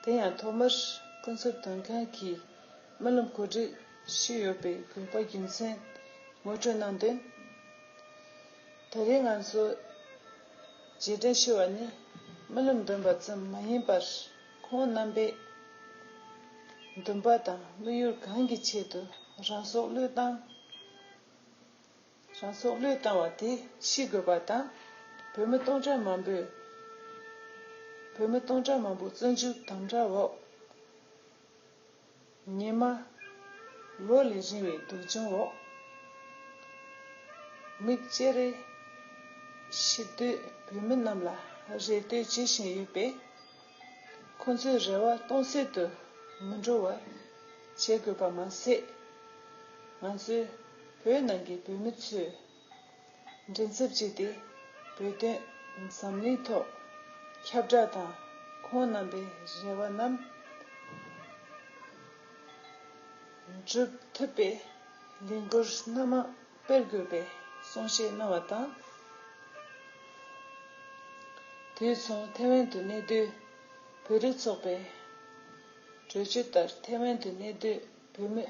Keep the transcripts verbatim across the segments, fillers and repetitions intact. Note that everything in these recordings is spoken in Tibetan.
དེ་ཡང་ཐོག་མར་སྐུ་ཚབ་དོན་ཁང་གིས་རྨི་ལམ་གོ་སྒྲིག་ཞུས་ཡོད་པའི་དགོས་པ་རྒྱུ་མཚན་ངོ་སྤྲོད་གནང་དོན། ད་རེས་ང་ཚོ་རྗེས་དྲན་ཞུ་བ་ནི་རྨི་ལམ་འདོན་པ་ཙམ་མ་ཡིན་པར། ཁོང་རྣམ་པས་འདུན་པ་དང་དམིགས་ཡུལ་གང་གི་ཆེད་དུ་རང་སྲོག་བློས་བཏང་། རང་སྲོག་བློས་བཏང་བ་དེ་ཤེས་དགོས་པ་དང་། བོད་མི་སྟོང་ཕྲག་མང་པོས། བོད་མི་སྟོང་ཕྲག་མང་པོ་བཙོན་འཇུག་དམ་དྲག་འོག་ཉི་མ་ལོ་ལས་རིང་བའི་སྡུག་སྦྱོང་འོག་མིག་ཅེ་རེ་ཕྱི་སྡོད་བོད་མི་རྣམས་ལ་རེ་ལྟོས་བྱེད་བཞིན་ཡོད་པས། ཁོང་ཚོའི་རེ་བ་སྟོང་ཟད་དུ་མི་འགྲོ་བར་བྱེད་དགོས་པ་མ་ཟད། ང་ཚོའི་བོད་ནང་གི་བོད་མི་ཚོས་མགྲིན་ཚབ་བྱས་ཏེ་བོད་དོན་འཛམ་གླིང་ཐོག་ཁྱབ་བསྒྲགས་དང་། ཁོང་རྣམ་པའི་རེ་བ་རྣམས་འགྲུབ་ཐུབ་པའི་ལས་འགུལ་སྣ་མང་སྤེལ་དགོས་པའི་གསུང་བཤད་གནང་བ་དང་། དུས་མཚུངས་ཐེ་ཝན་དུ་གནས་སྡོད་བོད་རིགས་ཚོགས་པའི་གྲོས་ཆོད་ལྟར། ཐེ་ཝན་དུ་གནས་སྡོད་བོད་མི་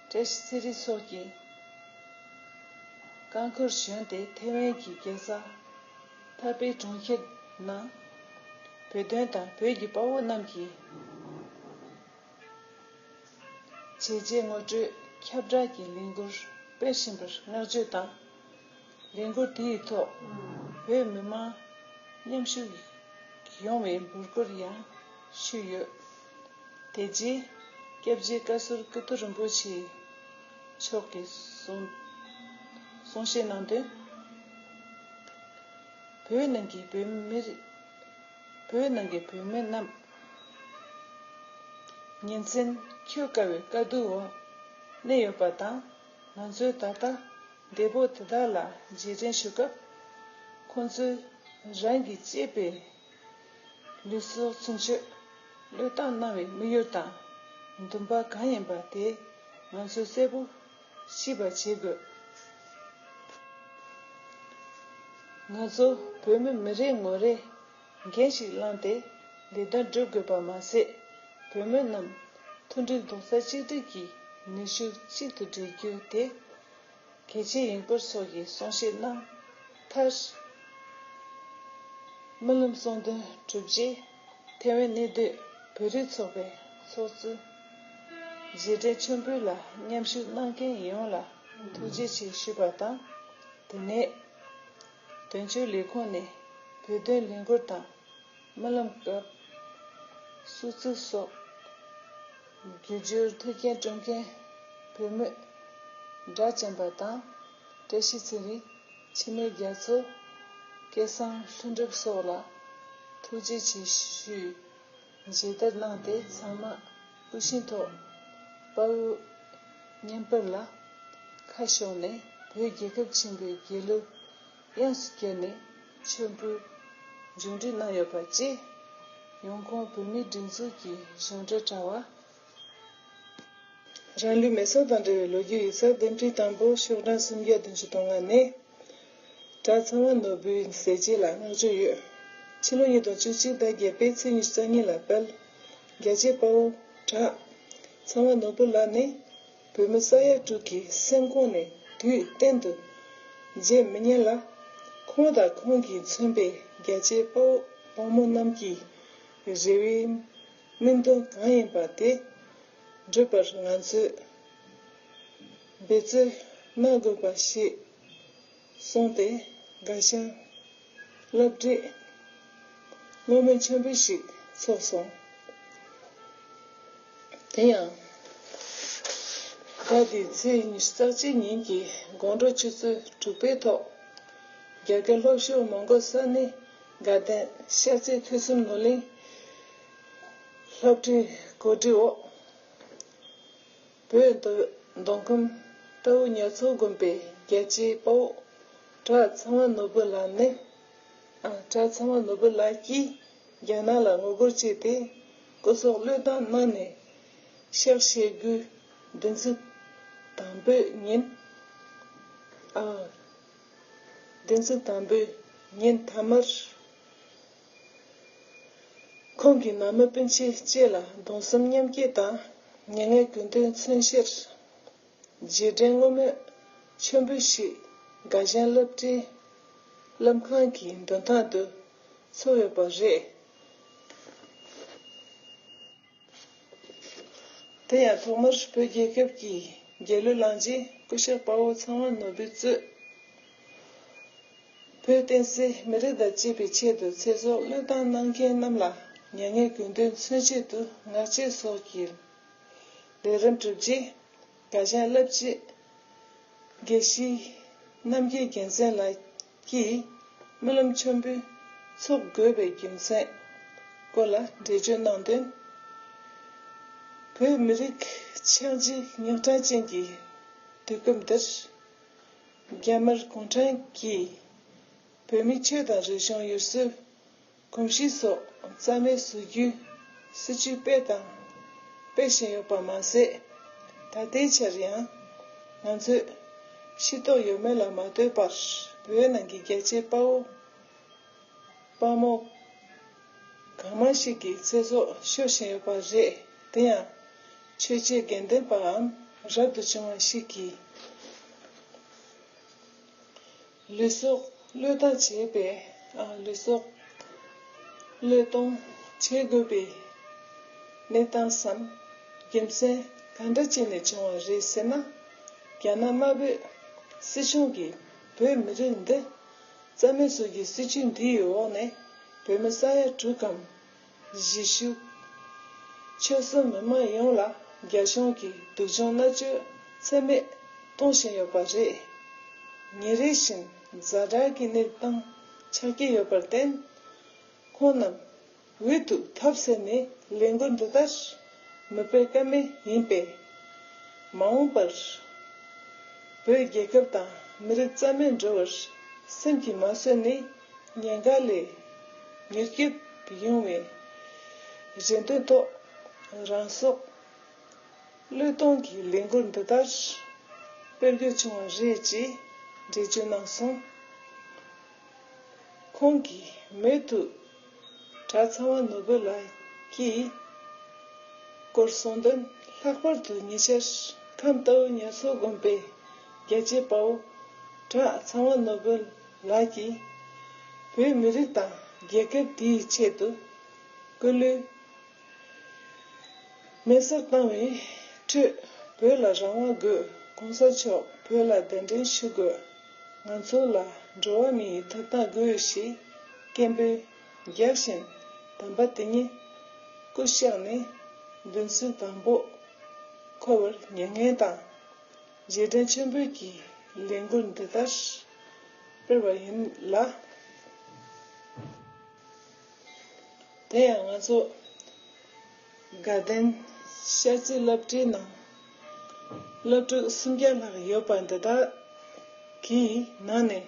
བཀྲ་ཤིས་ཚེ་རིང་མཆོག་གིས་རྐང་འཁོར་བཞོན་ཏེ་ཐེ་ཝན་གྱི་རྒྱལ་ས་ཐའེ་པེ་གྲོང་ཁྱེར་ནང་བོད་དོན་དང་བོད་ཀྱི་དཔའ་བོ་རྣམས་ཀྱི་བྱས་རྗེས་ངོ་སྤྲོད་ཁྱབ་བསྒྲགས་ཀྱི་ལས་འགུལ་སྤེལ་བཞིན་པར་བསྔགས་བརྗོད་དང་། ལས་འགུལ་དེའི་ཐོག་བོད་མི་མང་མཉམ་ཞུགས་ཡོང་བའི་འབོད་སྐུལ་ཡང་ཞུས་ཡོད། དེ་རྗེས་སྐྱབས་རྗེ་བཀའ་ཟུར་ཀིརྟི་རིན་པོ་ཆེ་མཆོག་གིས་གསུང་གསུང་བཤད་གནང་དོན། བོད་ནང་གི་བོད་མི་རིགས། བོད་ནང་གི་བོད་མི་རྣམས་ཉིན་མཚན་འཁྱོལ་དཀའ་བའི་དཀའ་སྡུག་འོག་གནས་ཡོད་པ་དང་། ང་ཚོས་ད་ལྟ་འདས་པོ་དེ་དག་ལ་རྗེས་དྲན་ཞུ་སྐབས། ཁོང་ཚོས་རང་གི་གཅེས་པའི་ལུས་སྲོག་ཚུན་ཆོད་བློས་བཏང་གནང་བའི་དམིགས་ཡུལ་དང་འདུན་པ་གང་ཡིན་པ་དེ་ང་ཚོས་གསལ་པོ་ཤེས་པ་བྱེད་དགོས། ང་ཚོ་བོད་མི་མི་རེ་ངོ་རེས་འགན་ཞིག་བླངས་ཏེ་ལས་དོན་སྒྲུབ་དགོས་པ་མ་ཟད། བོད་མི་རྣམས་མཐུན་སྒྲིལ་རྡོག་རྩ་གཅིག་སྒྲིལ་གྱིས་ནུས་ཤུགས་གཅིག་ཏུ་སྒྲིལ་རྒྱུ་དེ་གལ་ཆེ་ཡིན་སྐོར་སོགས་ཀྱི་གསུང་བཤད་གནང་མཐར། རྨི་ལམ་གསུང་འདོན་གྲུབ་རྗེས། ཐེ་ཝན་གནས་སྡོད་བོད་རིགས་ཚོགས་པའི་ཚོགས་གཙོས་རྗེས་དྲན་མཆོད་འབུལ་ལ་མཉམ་ཞུགས་གནང་མཁན་ཡོངས་ལ་ཐུགས་རྗེ་ཆེ་ཞུས་པ་དང་། དེ་ནས་དོན་གཅོད་ལས་ཁུངས་ནས་བོད་དོན་ལས་འགུལ་དང་། རྨི་ལམ་སྐབས་གསོལ་ཚིགས་སོགས་བརྒྱུད་སྦྱོར་ཐུགས་འགན་སྒྲུབ་མཁན་བོད་མི་སྒྲ་གཅན་པ་དང་། བཀྲ་ཤིས་ཚེ་རིང་། འཆི་མེད་རྒྱ་མཚོ། སྐལ་བཟང་ལྷུན་གྲུབ་སོགས་ལ་ཐུགས་རྗེ་ཆེ་ཞུས། མཇལ་དར་གནང་སྟེ་ཚང་མ་སྐུ་བཞེངས་ཐོག་དཔའ་བོའི་བསྙེན་པར་ལ་ཁ་ཕྱོགས་ནས་བོད་རྒྱལ་ཁབ་ཆེན་པོའི་རྒྱལ་གླུ་དབྱངས་སུ་གྱེར་ནས་མཆོད་འབུལ་མཇུག་སྒྲིལ་གནང་ཡོད་པ་བཅས། ཡོང་ཁུངས་བོད་མིའི་སྒྲིག་འཛུགས་ཀྱི་གཞུང་འབྲེལ་དྲ་བ། རང་ལུས་མེ་སྲེག་དང་འབྲེལ་བའི་ལོ་རྒྱུས་ཡིག་ཚགས་ལྡེབས་བྲིས་དང་པོ་ཤོག་གྲངས་སུམ་བརྒྱ་བདུན་ཅུ་དོན་ལྔ་ནས། གྲྭ་ཚང་བ་ནོར་བུའི་མཛད་རྗེས་ལ་བསྔགས་བརྗོད་ཡོད། ཕྱི་ལོ་ཉིས་སྟོང་བཅུ་གཅིག་ཟླ་བརྒྱད་པའི་ཚེས་ཉི་ཤུ་རྩ་གཉིས་ལ་དཔལ་རྒྱལ་གཅེས་དཔའ་བོ་གྲྭ་ཚང་བ་ནོར་བུ་ལགས་ནི་བོད་མི་ས་ཡ་དྲུག་གི་སེམས་ཁོང་ནས་དུས་གཏན་དུ་བརྗེད་མི་ཉན་ལ། ཁོང་དང་ཁོང་གིས་མཚོན་པའི་རྒྱལ་གཅེས་དཔའ་བོ་དཔའ་མོ་རྣམས་ཀྱི་རེ་བའི་སྨོན་འདུན་གང་ཡིན་པ་དེ་འགྲུབ་པར་ང་ཚོས་འབད་རྩོལ་གནང་དགོས་པ་ཞིག་གསུངས་ཏེ། དགའ་ཞེན་བསླབ་བྲིས་བསྔོ་སྨོན་ཆེན་པོ་ཞིག་ཚོགས་སོང་། དེ་ཡང་ཟླ་འདིའི་ཚེས་ཉི་ཤུ་རྩ་གཅིག་ཉིན་གྱི་དགོང་དྲོ་ཆུ་ཚོད་དྲུག་པའི་ཐོག་རྒྱ་སྐད་སློབ་ཞུགས་མོན་གྷོ་ས་གནས་དགའ་ལྡན་ཤར་རྩེ་ཐོས་བསམ་ནོར་གླིང་སློབ་གྲྭའི་གོ་སྒྲིག་འོག་བོད་མདོ་མདོ་ཁམས་རྟའུ་ཉ་ཚོ་དགོན་པའི་རྒྱལ་གཅེས་དཔའ་བོ་གྲྭ་ཚང་བ་ནོར་བུ་ལགས་ནས། ཨ། གྲྭ་ཚང་བ་ནོར་བུ་ལགས་ཀྱིས་རྒྱ་ནག་ལ་ངོ་རྒོལ་བྱས་ཏེ་སྐུ་སྲོག་བློས་བཏང་གནང་ནས་གཤེགས་བཞེས་རྒྱུའི་བདུན་ཚིགས་དང་པོའི་ཉིན། ཨ། བདུན་ཚིགས་དང་པོའི་ཉིན་མཐའ་མར། ཁོང་གི་ནང་མི་སྤུན་མཆེད་བཅས་ལ་གདུང་སེམས་མཉམ་སྐྱེད་དང་མྱ་ངན་གུས་འདུད་མཚོན་ཕྱིར། རྗེས་དྲན་བསྔོ་སྨོན་མཆོད་འབུལ་ཞིག་དགའ་ཞེན་སློབ་གྲྭའི་བླམ་ཁང་གི་མདུན་ཐང་དུ་ཚོགས་ཡོད་པ་རེད། དེ་ཡང་ཐོག་མར་བོད་རྒྱལ་ཁབ་ཀྱི་རྒྱལ་གླུ་བླངས་རྗེས་སྐུ་ཞབས་དཔའ་བོ་ཚངས་དབང་ནོར་བུས་གཙོས། བོད་བསྟན་སྲིད་མི་རིགས་དང་བཅས་པའི་ཆེད་དུ་ཚེ་སྲོག་བློས་བཏང་གནང་མཁན་རྣམས་ལ་མྱ་ངན་གུས་འདུད་མཚོན་ཆེད་དུ་ངག་བཅད་སོགས་ཀྱི་ལས་རིམ་གྲུབ་རྗེས་དགའ་ཞེན་རླབས་ཆེ། དགེ་བཤེས་རྣམ་རྒྱལ་རྒྱལ་མཚན་ལགས་ཀྱིས་སྨོན་ལམ་མཆོད་འབུལ་འཚོགས་དགོས་པའི་རྒྱུ་མཚན་སྐོར་ལ་འགྲེལ་བརྗོད་གནང་དོན། བོད་མི་རིགས་ཆགས་འཇིག་རྙོག་དྲ་ཅན་གྱི་དུས་སྐབས་འདིར། རྒྱ་དམར་གུང་ཁྲན་གྱིས་བོད་མིའི་ཆོས་དང་རིག་གཞུང་ཡུལ་སྲོལ། གོམས་གཤིས་སོགས་རྩ་མེད་བཟོ་རྒྱུའི་སྲིད་བྱུས་སྤེལ་དང་སྤེལ་བཞིན་ཡོད་པ་མ་ཟད། ད་ལྟའི་ཆར་ཡང་ང་ཚོས་ཤེས་རྟོགས་ཡོད་མེད་ལ་མ་ལྟོས་པར་བོད་ནང་གི་རྒྱལ་གཅེས་དཔའ་བོ་དཔའ་མོ་གང་མང་ཞིག་གི་ཚེ་སྲོག་ཤོར་བཞིན་ཡོད་པ་རེད། དེ་ཡང་ཆོས་བྱེད་དགེ་འདུན་པའམ་རབ་ཏུ་བྱུང་བ་ཞིག་གིས། ལུས་སྲོག་བློས་བཏང་བྱས་པའི་ཨ། ལུས་སྲོག་བློས་གཏོང་བྱེད་དགོས་པའི་གནས་སྟངས་སམ་རྒྱུ་མཚན་གང་འདྲ་བྱས་ནས་བྱུང་བ་རེད་ཟེར་ན། རྒྱ་ནག་དམར་པོའི་སྲིད་གཞུང་གིས་བོད་མི་རིགས་འདི་རྩ་མེད་བཟོ་རྒྱུའི་སྲིད་བྱུས་འདིའི་འོག་ནས་བོད་མི་ས་ཡ་དྲུག་གམ། གཞིས་བཞུགས་ཆོལ་གསུམ་མི་མང་ཡོངས་ལ་རྒྱ་གཞུང་གིས་སྡུག་སྦྱོང་མནར་གཅོད་ཚད་མེད་གཏོང་བཞིན་ཡོད་པ་རེད། ཉིན་རེ་བཞིན་ཛ་དྲག་གི་གནས་སྟངས་ཆགས་ཀྱི་ཡོད་པར་བརྟེན། ཁོང་རྣམས་འོས་ཐུབ་ཐབས་ཟད་ནས་ལས་འགུལ་འདི་ལྟར་མི་སྤེལ་ཀ་མེད་ཡིན་པས། མ་འོངས་པར་བོད་རྒྱལ་ཁབ་དང་མི་རིགས་རྩ་མེད་འགྲོ་བར་སེམས་ཀྱིས་མ་བཟོད་ནས་ཉེན་ཁ་ལས་མྱུར་སྐྱོབ་ཡོང་བའི་རེ་འདུན་ཐོག་རང་སྲོག་བློས་གཏོང་གི་ལས་འགུལ་འདི་ལྟར་སྤེལ་དགོས་བྱུང་བ་རེད་ཅེས་འགྲེལ་བརྗོད་གནང་སོང་། ཁོང་གིས་མུ་མཐུད་གྲྭ་ཚང་བ་ནོར་བུ་ལགས་ཀྱིས་སྐོར་གསུངས་དོན། ལྷག་པར་དུ་ཉེ་ཆར་ཁམས་རྟའུ་ཉ་མཚོ་དགོན་པའི་རྒྱལ་གཅེས་དཔའ་བོ་གྲྭ་ཚང་བ་ནོར་བུ་ལགས་ཀྱིས་བོད་མི་རིགས་དང་རྒྱལ་ཁབ་འདིའི་ཆེད་དུ་སྐུ་ལུས་མེ་སྲེག་བཏང་བའི་ཁྲོད་བོད་ལ་རང་དབང་དགོས། གོང་ས་མཆོག་བོད་ལ་གདན་འདྲེན་ཞུ་དགོས། ང་ཚོ་ལ་འགྲོ་བ་མིའི་ཐོབ་ཐང་དགོས་ཞེས་སྐད་འབོད་རྒྱག་བཞིན། དམ་པ་དེ་ཉིད་སྐུ་གཤེགས་ནས་བདུན་ཚིགས་དང་པོ་འཁོར་བར་མྱ་ངན་དང་རྗེས་དྲན་མཆོད་འབུལ་གྱི་ལས་འགུལ་འདི་ལྟར་སྤེལ་བ་ཡིན་ལ། དེ་ཡང་ང་ཚོ་དགའ་ལྡན་ཤར་རྩེ་སློབ་གྲྭའི་ནང་སློབ་ཕྲུག་སུམ་བརྒྱ་ལྷག་ཡོད་པ་འདི་དག་གི་ནང་ནས་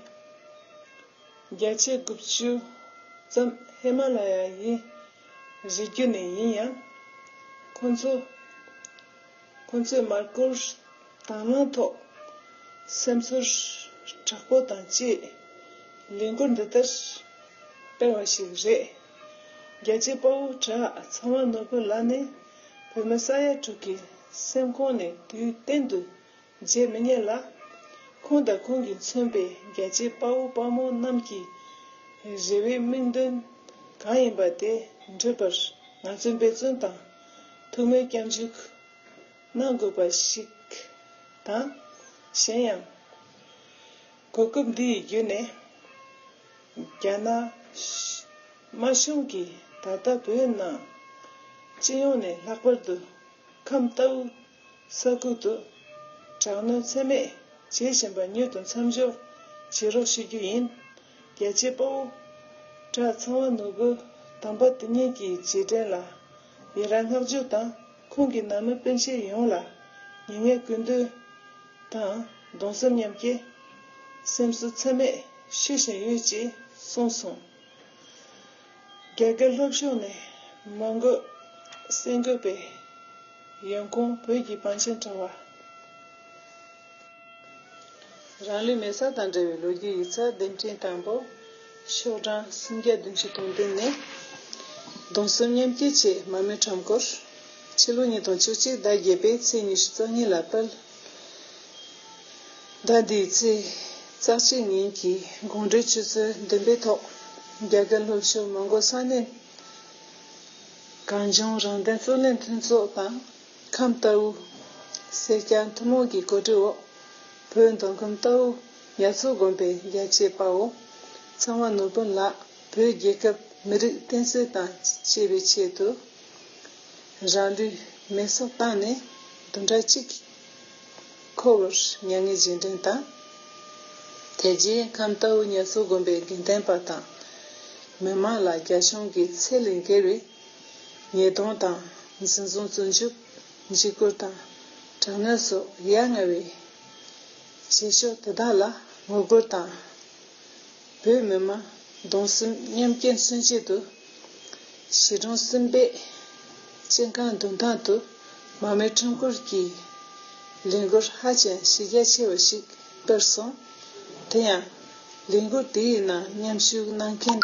བརྒྱ་ཆ་དགུ་བཅུ་ཙམ་ཧི་མ་ལ་ཡའི་རི་རྒྱུད་ནས་ཡིན་ཡང་། ཁོང་ཚོ་ཁོང་ཚོས་མར་སྐོར་དང་བླངས་ཐོག་སེམས་ཚོར་དྲག་པོ་དང་བཅས་ལས་འགུལ་འདི་ལྟར་སྤེལ་བ་ཞིག་རེད། རྒྱལ་གཅེས་དཔའ་བོ་གྲྭ་ཚང་བ་ནོར་བུ་ལགས་ནི་བོད་མི་ས་ཡ་དྲུག་གི་སེམས་ཁོང་ནས་དུས་གཏན་དུ་བརྗེད་མི་ཉན་ལ། ཁོང་དང་ཁོང་གིས་མཚོན་པའི་རྒྱལ་གཅེས་དཔའ་བོ་དཔའ་མོ་རྣམས་ཀྱི་རེ་བའི་དམིགས་འདུན་གང་ཡིན་པ་དེ་འགྲུབ་པར་ང་ཚོས་འབད་བརྩོན་དང་ཐུགས་སྨོན་སྐྱབས་འཇུག་གནང་དགོས་པ་ཞིག་དང་། གཞན་ཡང་། གོ་སྐབས་འདི་ཡི་བརྒྱུད་ནས། རྒྱ་ནག་དམར་གཞུང་གིས་ད་ལྟ་བོད་ནང་སྤྱི་ཡོངས་ནས་ལྷག་པར་དུ་ཁམས་རྟའུ་ས་ཁུལ་དུ་དྲག་གནོན་ཚད་མེད་བྱེད་བཞིན་པ་མྱུར་དུ་མཚམས་འཇོག་བྱེད་རོགས་ཞུ་རྒྱུ་ཡིན། རྒྱལ་གཅེས་དཔའ་བོ་གྲྭ་ཚང་བ་ནོར་བུ་དམ་པ་དེ་ཉིད་ཀྱི་རྗེས་དྲན་ལ་ཡི་རང་བསྔགས་བརྗོད་དང་། ཁོང་གི་ནང་མི་སྤུན་མཆེད་ཡོངས་ལ་མྱ་ངན་གུས་འདུད་དང་གདུང་སེམས་མཉམ་སྐྱེད། སེམས་གསོ་ཚད་མེད་ཞུ་བཞིན་ཡོད་ཅེས་གསུངས་སོང་། རྒྱ་གར་ལྷོ་ཕྱོགས་ནས་མོན་གྷོ་གསར་འགོད་པའི་ཡོང་ཁུངས་བོད་ཀྱི་པཎ་ཆེན་གྲྭ་བ། རང་ལུས་མེ་སྲེག་དང་འབྲེལ་བའི་ལོ་རྒྱུས་ཡིག་ཚགས་ལྡེམ་ཕྲེང་དང་པོ། ཤོག་གྲངས་སུམ་བརྒྱ་བདུན་ཅུ་དོན་བདུན་ནས། གདུང་སེམས་མཉམ་སྐྱེད་ཆེད་མར་མེ་ཁྲོམ་སྐོར། ཕྱི་ལོ་ཉིས་སྟོང་བཅུ་གཅིག་ཟླ་བརྒྱད་པའི་ཚེས་ཉི་ཤུ་རྩ་གཉིས་ལ་སྤེལ། ཟླ་འདིའི་ཚེས་རྩ་གཅིག་ཉིན་གྱི་དགོང་དྲོའི་ཆུ་ཚོད་བདུན་པའི་ཐོག་རྒྱ་གར་ལྷོ་ཕྱོགས་མོན་གྷོ་ས་གནས་གངས་ལྗོངས་རང་བདེན་རྩོད་ལེན་མཐུན་ཚོགས་དང་ཁམས་རྟའུ་སེར་སྐྱ་ཐུན་མོང་གི་གོ་སྒྲིག་འོག་བོད་མདོ་ཁམས་རྟའུ་ཉ་མཚོ་དགོན་པའི་རྒྱལ་གཅེས་དཔའ་བོ་ཚངས་དབང་ནོར་བུ་ལགས་བོད་རྒྱལ་ཁབ་མི་རིགས་བསྟན་སྲིད་དང་བཅས་པའི་ཆེད་དུ་རང་ལུས་མེ་སྲེག་བཏང་ནས་བདུན་ཕྲག་གཅིག་འཁོར་བར་མྱ་ངན་རྗེས་དྲན་དང་། དེ་རྗེས་ཁམས་རྟའུ་ཉ་མཚོ་དགོན་པའི་དགེ་ལྡན་པ་དང་མི་མང་ལ་རྒྱ་གཞུང་གིས་ཚད་ལས་བརྒལ་བའི་ཉེས་རྡུང་དང་འཛིན་བཟུང་བཙོན་འཇུག་འཇིགས་སྐུལ་དང་དྲག་གནོན་སོགས་ཡ་ང་བའི་བྱེད་ཕྱོགས་དེ་དག་ལ་ངོ་རྒོལ་དང་། བོད་མི་མང་གདུང་སེམས་མཉམ་སྐྱེད་མཚོན་ཆེད་དུ་གཞིས་གྲོང་གསུམ་པའི་སྤྱི་ཁང་མདུན་ཐང་དུ་མར་མེ་ཁྲོམ་སྐོར་གྱི་ལས་འགུལ་ཧ་ཅང་གཞི་རྒྱ་ཆེ་བ་ཞིག་སྤེལ་སོང་། དེ་ཡང་ལས་འགུལ་དེའི་ནང་མཉམ་ཞུགས་གནང་མཁན་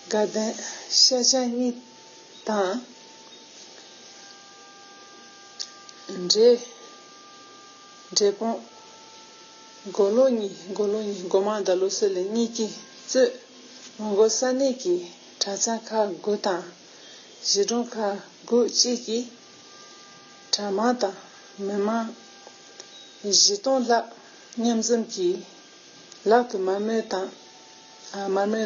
དགའ་ལྡན་ཤར་བྱང་གཉིས་དང་འབྲས་འབྲས་སྤུངས་མགོ་ལོག་གཉིས་མགོ་ལོག་གཉིས་སྒོ་མང་དང་བློ་གསལ་གླིང་གཉིས་ཀྱིས་གཙོས་མོན་གྷོ་ས་གནས་ཀྱི་གྲྭ་ཚང་ཁག་དགུ་དང་གཞིས་གྲོང་ཁག་དགུ་བཅས་ཀྱི་གྲྭ་མང་དང་མི་མང་བཞི་སྟོང་ལྷག་མཉམ་འཛོམས་ཀྱིས་ལག་ཏུ་མར་མེ་དང་། ཨ། མར་མེ།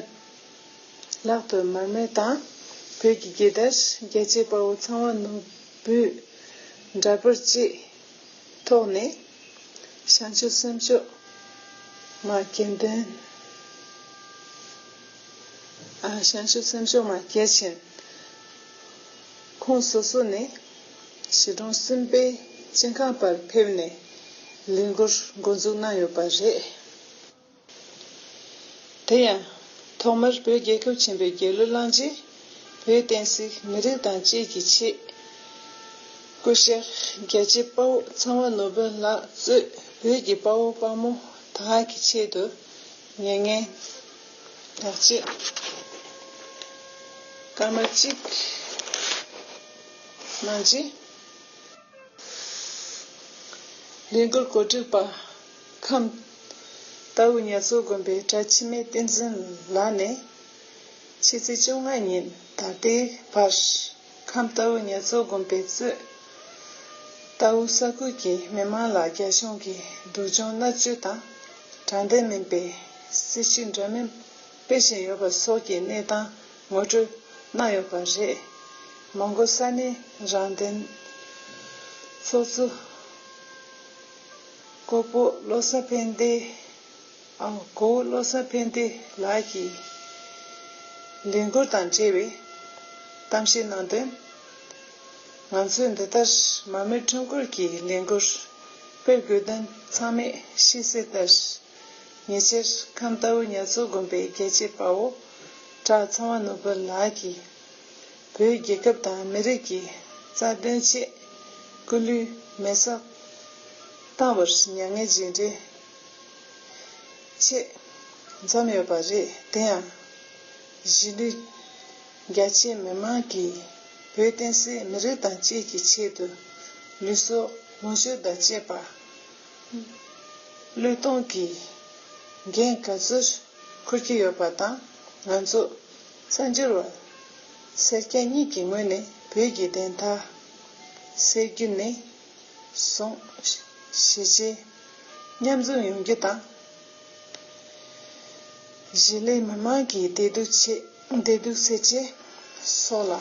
ལག་ཏུ་མར་མེ་དང་བོད་ཀྱི་རྒྱལ་དར་རྒྱལ་གཅེས་དཔའ་བོ་ཚངས་དབང་ནོར་བུའི་འདྲ་པར་བཅས་ཐོག་ནས་བྱང་ཆུབ་སེམས་མཆོག་མ་གྱེར་འདོན། ཨ། བྱང་ཆུབ་སེམས་མཆོག་མ་གྱེར་ཕྱིན། ཁོངས་སོ་སོ་ནས་གཞིས་གྲོང་གསུམ་པའི་སྤྱི་ཁང་བར་ཕེབས་ནས་ལས་འགུལ་འགོ་འཛུགས་གནང་ཡོད་པ་རེད། དེ་ཡང་ཐོག་མར་བོད་རྒྱལ་ཁབ་ཆེན་པོའི་རྒྱལ་གླུ་བླངས་རྗེས་བོད་བསྟན་སྲིད་མི་རིགས་དང་བཅས་ཀྱི་ཆེད་སྐུ་ཞབས་རྒྱལ་གཅེས་དཔའ་བོ་ཚངས་དབང་ནོར་བུ་ལགས་གཙོས་བོད་ཀྱི་དཔའ་བོ་དཔའ་མོ་དག་གི་ཆེད་དུ་མྱ་ངན་ལག་རྗེས་སྐར་མ་གཅིག་གནང་རྗེས། ལས་འགུལ་གོ་སྒྲིག་པ་ཁམས་རྟའུ་ཉ་མཚོ་དགོན་པའི་གྲྭ་འཆི་མེད་བསྟན་འཛིན་ལགས་ནས་ཕྱི་ཚེས་བཅོ་ལྔ་ཉིན་ད་ལྟའི་བར་ཁམས་རྟའུ་ཉ་མཚོ་དགོན་པས་གཙོས་རྟའུ་ས་ཁུལ་གྱི་མི་མང་ལ་རྒྱ་གཞུང་གིས་སྡུག་སྦྱོང་མནར་གཅོད་དང་དྲང་བདེན་མིན་པའི་སྲིད་བྱུས་འདྲ་མིན་སྤེལ་བཞིན་ཡོད་པ་སོགས་ཀྱི་གནས་སྟངས་ངོ་སྤྲོད་གནང་ཡོད་པ་རེད། མོན་གྷོ་ས་གནས་རང་བདེན་ཚོགས་གཙོ་ཀོ་པོ་བློ་བཟང་ཕན་བདེ། ཨ། གོ་བོ་བློ་བཟང་ཕན་བདེ་ལགས་ཀྱིས་ལས་འགུལ་དང་འབྲེལ་བའི་གཏམ་བཤད་གནང་དོན། ང་ཚོས་འདི་ལྟར་མར་མེ་ཁྲོམ་སྐོར་གྱི་ལས་འགུལ་སྤེལ་དགོས་དོན་ཚང་མས་ཤེས་གསལ་ལྟར། ཉེ་ཆར་ཁམས་རྟའུ་ཉ་མཚོ་དགོན་པའི་རྒྱལ་གཅེས་དཔའ་བོ་གྲྭ་ཚངས་དབང་ནོར་བུ་ལགས་ཀྱིས་བོད་རྒྱལ་ཁབ་དང་མི་རིགས་ཀྱི་རྩ་དོན་ཆེད་སྐུ་ལུས་མེ་སྲེག་བཏང་བར་མྱ་ངན་རྗེས་དྲན་ཆེད་འཛོམས་ཡོད་པ་རེད། དེ་ཡང་གཞིས་ལུས་རྒྱ་ཆེའི་མི་མང་གིས་བོད་བསྟན་སྲིད་མི་རིགས་དང་བཅས་ཀྱི་ཆེད་དུ་ལུས་སྲོག་ལོངས་སྤྱོད་དང་བཅས་པ་བློས་གཏོང་གིས་འགན་ག་ཚོད་འཁུར་གྱི་ཡོད་པ་དང་། ང་ཚོ་གསར་འགྱུར་བ་སེར་སྐྱ་གཉིས་ཀྱི་ངོས་ནས་བོད་ཀྱི་བདེན་མཐའ་གསལ་རྒྱུ་ནས་བཟུང་གཞིས་བྱེས་མཉམ་འཛོམས་ཡོང་རྒྱུ་དང་། གཞིས་ལུས་མི་མང་གི་བདེ་སྡུག་ཆེད། བདེ་སྡུག་སེལ་ཆེད་སོགས་ལ་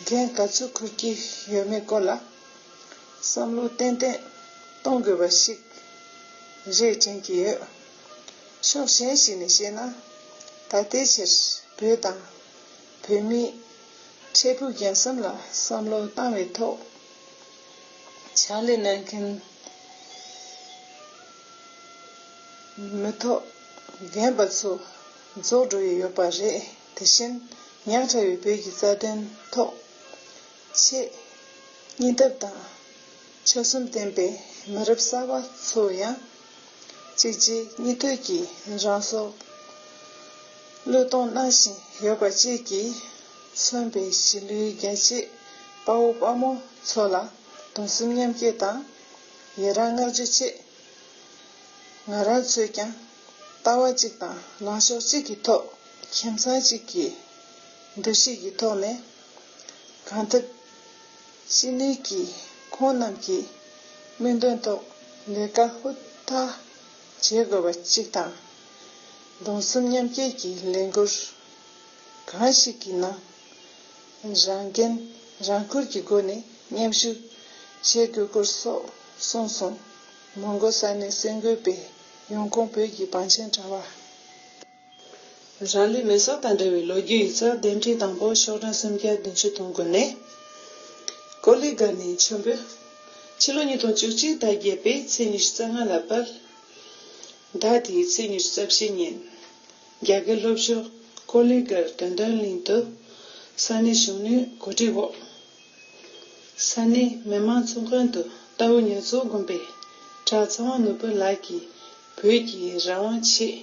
འགན་ག་ཚོད་འཁུར་གྱི་ཡོད་མེད་སྐོར་ལ་བསམ་བློ་ཏན་ཏན་གཏོང་དགོས་པ་ཞིག་རེད་དྲན་གྱི་ཡོད། ཕྱོགས་གཞན་ཞིག་ནས་བཤད་ན། ད་ལྟའི་ཆར་བོད་དང་བོད་མིའི་འཕྲལ་ཕུགས་རྒྱལ་མཚམས་ལ་བསམ་བློ་བཏང་བའི་ཐོག་ཕྱག་ལས་གནང་མཁན་མི་ཐོག་རྒན་པ་ཚོ་རྫོགས་འགྲོ་ཡི་ཡོད་པ་རེད། དེ་བཞིན་ཉག་ཕྲ་བའི་བོད་ཀྱི་རྩ་དོན་ཐོག་ཆེས་སྙིང་སྟོབས་དང་ཆོད་སེམས་ལྡན་པའི་མི་རབས་གསར་པ་ཚོ་ཡང་གཅིག་རྗེས་གཉིས་མཐུད་ཀྱིས་རང་སྲོག་བློས་གཏོང་གནང་བཞིན་ཡོད་པ་བཅས་ཀྱིས་ མཚོན་པའི་གཞིས་ལུས་རྒྱ་ཆེའི་དཔའ་བོ་དཔའ་མོ་ཚོ་ལ་གདུང་སེམས་མཉམ་སྐྱེད་དང་ཡི་རང་བསྔགས་བརྗོད་ཆེད། ང་རང་ཚོས་ཀྱང་ལྟ་བ་གཅིག་དང་ལངས་ཕྱོགས་གཅིག་གི་ཐོག་ཁྱིམ་ཚང་གཅིག་གི་འདུ་ཤེས་ཀྱི་ཐོག་ནས་གང་ཐུབ་ཅི་ནུས་ཀྱིས་ཁོང་རྣམས་ཀྱི་སྨོན་འདུན་ཐོག་ལས་ཀ་ཧུར་ཐག་བྱེད་དགོས་པ་གཅིག་དང་། གདུང་སེམས་མཉམ་སྐྱེད་ཀྱི་ལས་འགུལ་གང་ཞིག་གི་ནང་རང་འགན་རང་འཁུར་གྱི་སྒོ་ནས་མཉམ་ཞུགས་བྱེད་དགོས་སྐོར་སོགས་གསུངས་སོང་། མོན་གྷོ་ས་གནས་སེ་འགོ་པའི་ཡོང་ཁུངས་བོད་ཀྱི་བང་ཆེན་དྲ་བ། རང་ལུས་མེ་སྲེག་དང་འབྲེལ་བའི་ལོ་རྒྱུས་ཡིག་ཚགས་འདེམས་སྒྲིག་དང་པོ་ཤོག་གྲངས་སུམ་བརྒྱ་བདུན་ཅུ་དོན་དགུ་ནས། ཀོ་ལི་གྷལ་ནས་མཆོད་འབུལ། ཕྱི་ལོ་ཉིས་སྟོང་བཅུ་གཅིག་ཟླ་བརྒྱད་པའི་ཚེས་ཉི་ཤུ་རྩ་ལྔ་ལ་ཕར། ཟླ་འདིའི་ཚེས་ཉི་ཤུ་རྩ་བཞི་ཉིན། རྒྱ་གར་ལྷོ་ཕྱོགས་ཀོ་ལི་གྷལ་དོན་ལྡན་གླིང་དུ། ས་གནས་གཞོན་ནུའི་གོ་སྒྲིག་འོག་ས་གནས་མི་མང་ཚོགས་ཁང་དུ་རྟའུ་ཉ་མཚོ་དགོན་པའི་གྲྭ་ཚེ་དབང་ནོར་བུ་ལགས་ཀྱིས་བོད་ཀྱི་རང་དབང་ཆེད་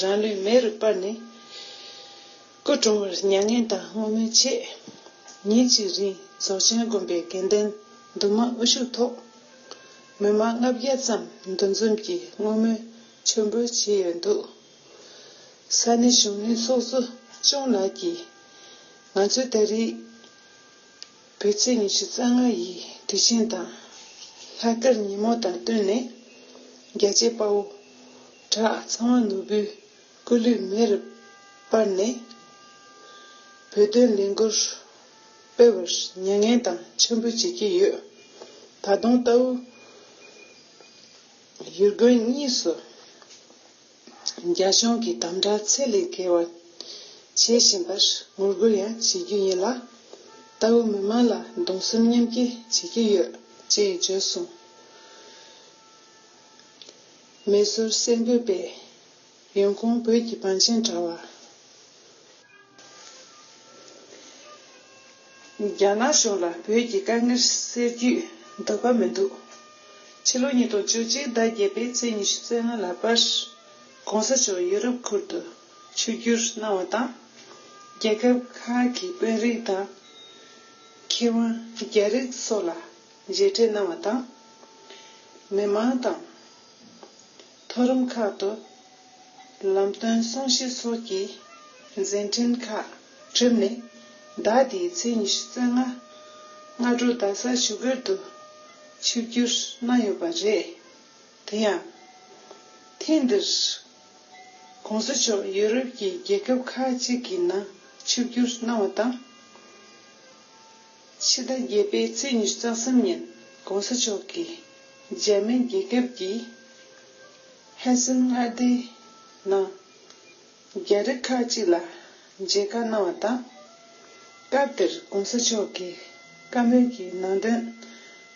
རང་ལུས་མེ་རུ་སྤར་ནས་སྐུ་གྲོངས་པར་མྱ་ངན་དང་བསྔོ་སྨོན་ཆེད། ཉིན་གཅིག་རིང་རྫོགས་ཆེན་དགོན་པའི་དགེ་འདུན་འདུས་མང་དབུ་བཞུགས་ཐོག་མི་མང་ལྔ་བརྒྱ་ཙམ་འདུ་འཛོམས་ཀྱིས་བསྔོ་སྨོན་མཆོད་འབུལ་བྱས་ཡོད་འདུག་ས་གནས་གཞོན་ནུའི་ཚོགས་གཙོ་ལྕམ་ལགས་ཀྱིས། ང་ཚོས་ད་རེས་བོད་ཚེས་ཉི་ཤུ་རྩ་ལྔ་ཡི་དུས་ཆེན་དང་། ལྷག་དཀར་ཉིན་མོ་དང་བསྟུན་ནས། རྒྱ་ཆེའི་དཔའ་བོ་གྲྭ་ཚེ་དབང་ནོར་བུའི་སྐུ་ལུས་མེ་རུ་སྤར་ནས། བོད་དོན་ལས་འགུལ་སྤེལ་བར་མྱ་ངན་དང་མཆོད་འབུལ་བྱེད་ཀྱི་ཡོད། ད་དུང་རྟའུ་ཡུལ་དགོན་གཉིས་སུ། རྒྱ་གཞུང་གི་དམ་དྲག་ཚད་ལས་བརྒལ་བ་བྱེད་བཞིན་པར་ངོ་རྒོལ་ཡང་བྱེད་རྒྱུ་ཡིན་ལ། རྟའུ་མི་མང་ལ་གདུང་སེམས་མཉམ་སྐྱེད་བྱེད་ཀྱི་ཡོད་ཅེས་བརྗོད་སོང་། མེ་སོར་སེ་འགོ་པའི་ཡོང་ཁུངས་བོད་ཀྱི་བང་ཆེན་དྲ་བ། རྒྱ་ནག་གཞུང་ལ་བོད་ཀྱི་དཀའ་ངལ་སེལ་རྒྱུའི་འདོད་པ་མི་འདུག་ཕྱི་ལོ་ཉིས་སྟོང་བཅུ་གཅིག་ཟླ་བརྒྱད་པའི་ཚེས་ཉི་ཤུ་རྩ་ལྔ་ལ་ཕར། གོང་ས་མཆོག་ཡུ་རོབ་ཁུལ་དུ་ཆིབས་བསྒྱུར་གནང་བ་དང་། རྒྱལ་ཁབ་ཁག་གི་དཔོན་རིགས་དང་། མཁས་དབང་རྒྱ་རིགས་སོགས་ལ་མཇལ་འཕྲད་གནང་བ་དང་། མི་མང་དང་། མཐོ་རིམ་ཁག་ཏུ་ལམ་སྟོན་གསུང་བཤད་སོགས་ཀྱི་མཛད་འཕྲིན་ཁག་བསྒྲུབས་ནས། ཟླ་འདིའི་ཚེས་ཉི་ཤུ་རྩ་ལྔ་སྔ་དྲོ་རྡ་ས་བཞུགས་སྒར་དུ་ཆིབས་བསྒྱུར་གནང་ཡོད་པ་རེད། དེ་ཡང་། ཐེངས་འདིར། གོང་ས་མཆོག་ཡུ་རོབ་ཀྱི་རྒྱལ་ཁབ་ཁག་ཅིག་གི་ནང་ཆིབས་བསྒྱུར་གནང་བ་དང་། ཕྱི་ཟླ་བརྒྱད་པའི་ཚེས་ཉི་ཤུ་རྩ་གསུམ་ཉིན་གོང་ས་མཆོག་གིས་འཇར་མན་རྒྱལ་ཁབ་ཀྱི་ཧེ་སེན་མངའ་སྡེའི་ནང་རྒྱ་རིགས་ཁག་ཅིག་ལ་མཇལ་ཁ་གནང་བ་དང་། སྐབས་དེར་གོང་ས་མཆོག་གིས་བཀའ་མོལ་གྱི་ནང་དོན་